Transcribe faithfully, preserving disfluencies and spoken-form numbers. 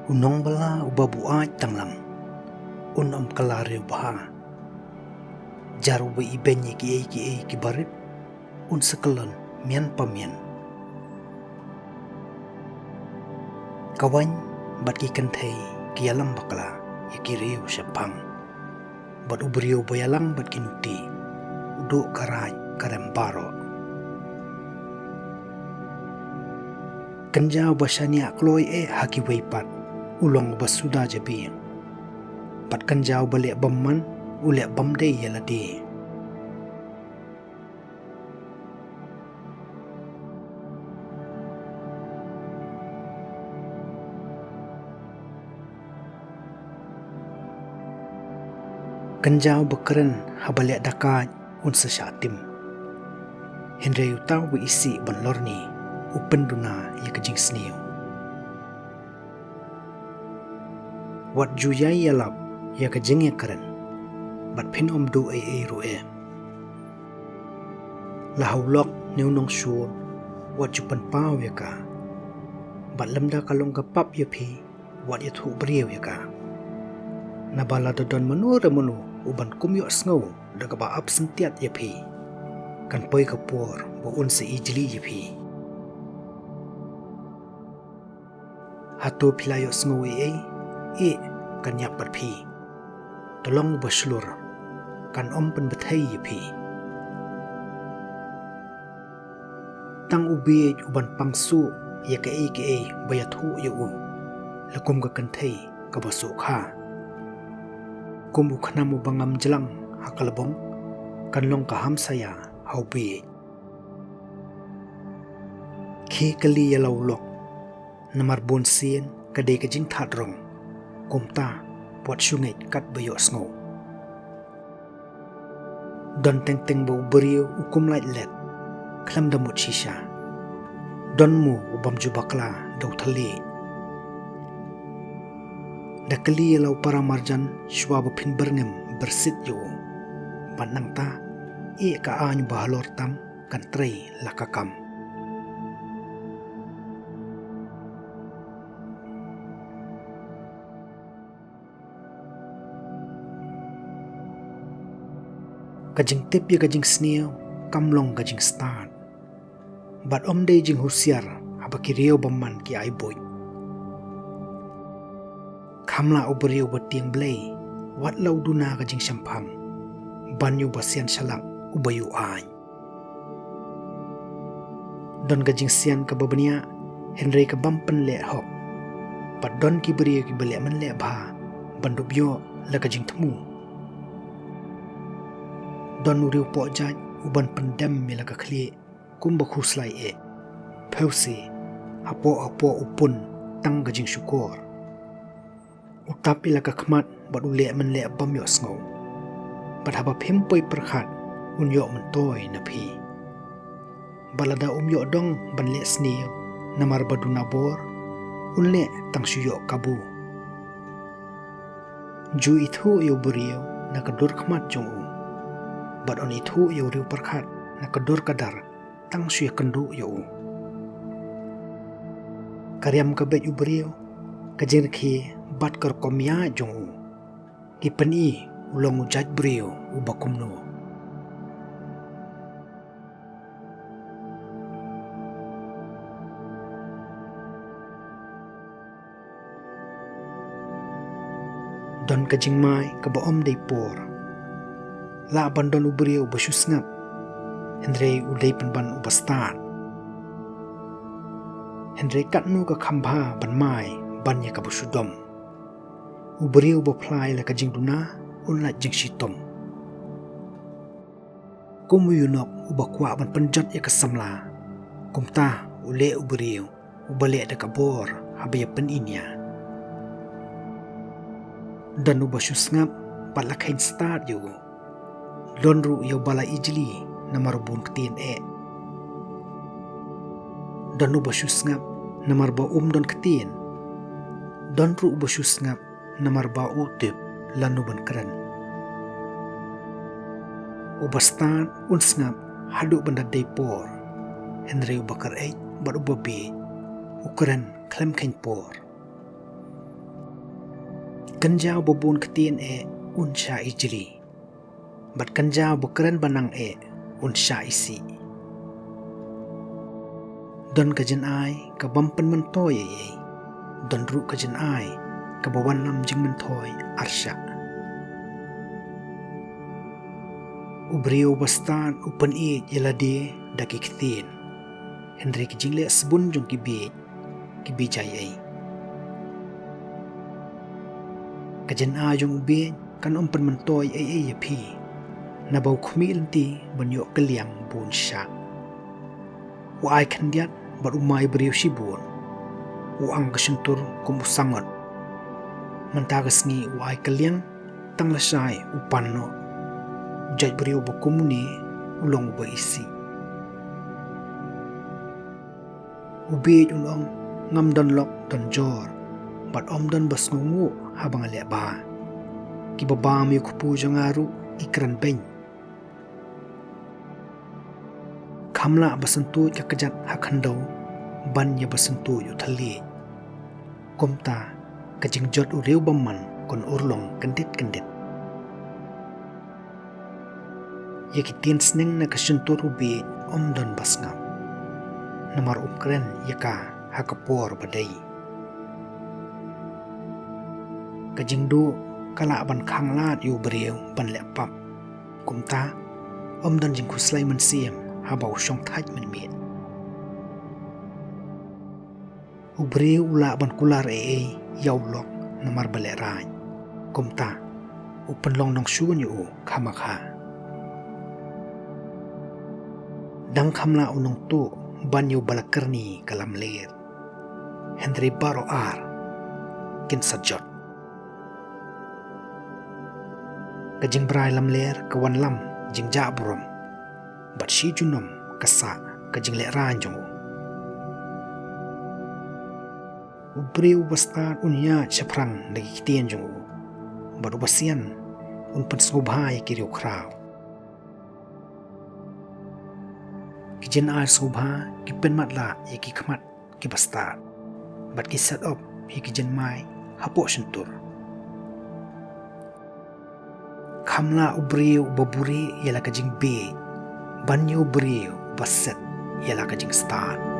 U nongbylla uba buaid tanglam un ym kylla riewbha. Jar uba ibeiñ ïa kiei kiei kiba rit un sa kyllon mian pa mian. Ka waiñ bad ki kynthei ki ïalam bakla ïa ki riew shaphang. Bad u briew ba ïalang bad ki nuti u duh ka raid ka rem baroh. Kynja uba shaniah kloi eh ha kiwei pat u long uba suda jabieng. Bad kynja uba leh bymman u leh bymdei ïa lade. Kynja uba kren haba leh da kait un sa shah tim. Hynrei uta uba isih ban lorni u pynduna ïa ka jingsniew. Wat ju ïai ïalap ïa ka jingïakren bad phin ym duh ei ei ruh eh. La ha u lok ne u nongshun wat ju pynpaw ïa ka. Bad lymda ka long ka pap ïa phi wat ïathuh briew ïa ka. Naba lada don mano re mano uban kum ïohsngew da kaba ap syntiat ïa phi, kan poi ka por ba un sa ijli ïa phi. Hato phi la ïohsngew ei ei? Ïeh, kan ïap bad phi. To long uba shlur, kan ym pynbthei ïa phi. Tang u bieit uban pang suh ïa kaei kaei ba ïathuh ïa u, la kum ka kynthei kaba suh kha. Kum u khnam uba ngam jlang ha ka lbong, kan long ka hamsaïa ha u bieit. Khie kylli ïa la u lok, namar bun sien ka dei ka jingthad rong, kumta wat shu ngeit katba ïohsngew. Don teng teng ba u briew u kum lait let khlem da mut shisha. Don mo u bym ju bakla da u thylliej. Da kylli ïa la u para marjan shuwa ba phin byrngem byrsit ïa u. Bad nangta ïeh ka aiñ ba halor tam kan trei la ka kam. Ka jingtip ïa ka jingsniew kam long ka jingstad. Bad ym dei jinghusiar haba ki riew bymman ki ai buit. Kham lah u briew ba tieng Blei wat la u duna ka jingshemphang ban ïa uba sian shalak uba ïoh aiñ. Don ka jingsian kaba bniah hynrei ka bym pynleh hok. Bad don ki briew kiba leh mynleh bha ban dup ïoh la ka jingthmu. Don u riewpoh jait uban pyndem ïa la ka khlieh kumba khuslai eh. Phewse, hapoh hapoh u pun tang ka jingshukor. U tap ïa la ka khmat bad u leh mynleh bym ïohsngew. Bad haba phim poi pyrkhat un ïoh myntoi na phi. Bad lada um ïoh dong ban leh sniew namar ba duna bor, un leh tang shu ïoh kabu. Ju ithuh ïa u briew na ka dur khmat jong u. Bad un ithuh ïa u riewpyrkhat na ka dur ka dar tang shu ïakynduh ïa u. Ka riam ka beit u briew, ka jingrakhe bad ka rukom ïaid jong u ki pyni u long u jait briew uba kumno. Don ka jingmai kaba ym dei por. Lah ban don u briew uba shu sngap, hynrei u dei pynban uba stad. Hynrei katno ka kham bha ban mai ban ïa kaba shu dom. U briew uba phla ïa la ka jingduna un lait jingshitom. Kum u ïunok uba kwah ban pynjot ïa ka samla, kumta u leh u briew uba leh da ka bor haba ïa pyniñia. Don uba shu sngap bad la kheiñ stad ïa u. Don ruh ïa uba la ijli namar u bun ktien eh. Don uba shu sngap namar ba um don ktien. Don ruh uba shu sngap namar ba u tip lano ban kren. Uba stad un sngap haduh ban da dei por, hynrei uba kyreit bad uba bieit u kren khlem kheiñ por. Kynja uba bun ktien eh un shah ijli, bad kynja uba kren ba nang eh un shah isih. Don ka jingai ka bym pynmyntoi ei ei, don ruh ka jingai kaba wanlam jingmyntoi arshah. U briew uba stad u pynïeit ïa lade da ki ktien, hynrei ki jingleh sbun jong ki bieit ki bijai ei. Ka jingai jong u bieit kan ym pynmyntoi ei ei ïa phi, naba u khmih lynti ban ïoh kylliang bun shah. U ai khyndiat bad u mai briew shibun, u ang ka shyntur kum u sangot. Mynta ka sngi u ai kylliang, tang lashai u pan noh. U jait briew ba kum une u long uba isih. U bieit un ong, ngam don lok don jor, bad ym don ba sngewnguh haba nga leh bha. Kiba bam ïa u kpu jong nga ruh ki kren beiñ. Kham lah ba syntuid ka kjat ha khyndew ban ïa ba syntuid u thylliej. Kumta ka jingjot u riew bymman kan urlong kyndit kyndit. Ïa ki tiensneng na ka shyntur u bieit ym don ba sngap, namar um kren ïa ka ha ka por ba dei. Ka jingduh ka lah ban khanglad ïa u briew ban leh pap. Kumta ym don jingkhuslai mynsiem haba u shong thait mynmiet. U briew u lah ban kular ei ei ïa u lok namar ba lehraiñ. Kumta u pynlong nongshun ïa u khamkha. Dang kham lah u nongtuh ban ïa uba la kyrni ka lamler, hynrei baroh ar kin sa jot. Ka jingbrai lamler ka wanlam jingjah burom, bad shi junom ka sah ka jinglehraiñ jong u. U briew uba stad un ïaid shaphrang da ki ktien jong u, bad uba sian un pynsngewbha ïa ki riewkhraw. Ki jingai sngewbha ki pynmatlah ïa ki khmat kiba stad, bad ki set op ïa ki jingmai hapoh shyntur. Kham lah u briew uba buhrieh ïa la ka jingbieit ban ïa u briew uba set ïa la ka jingstad.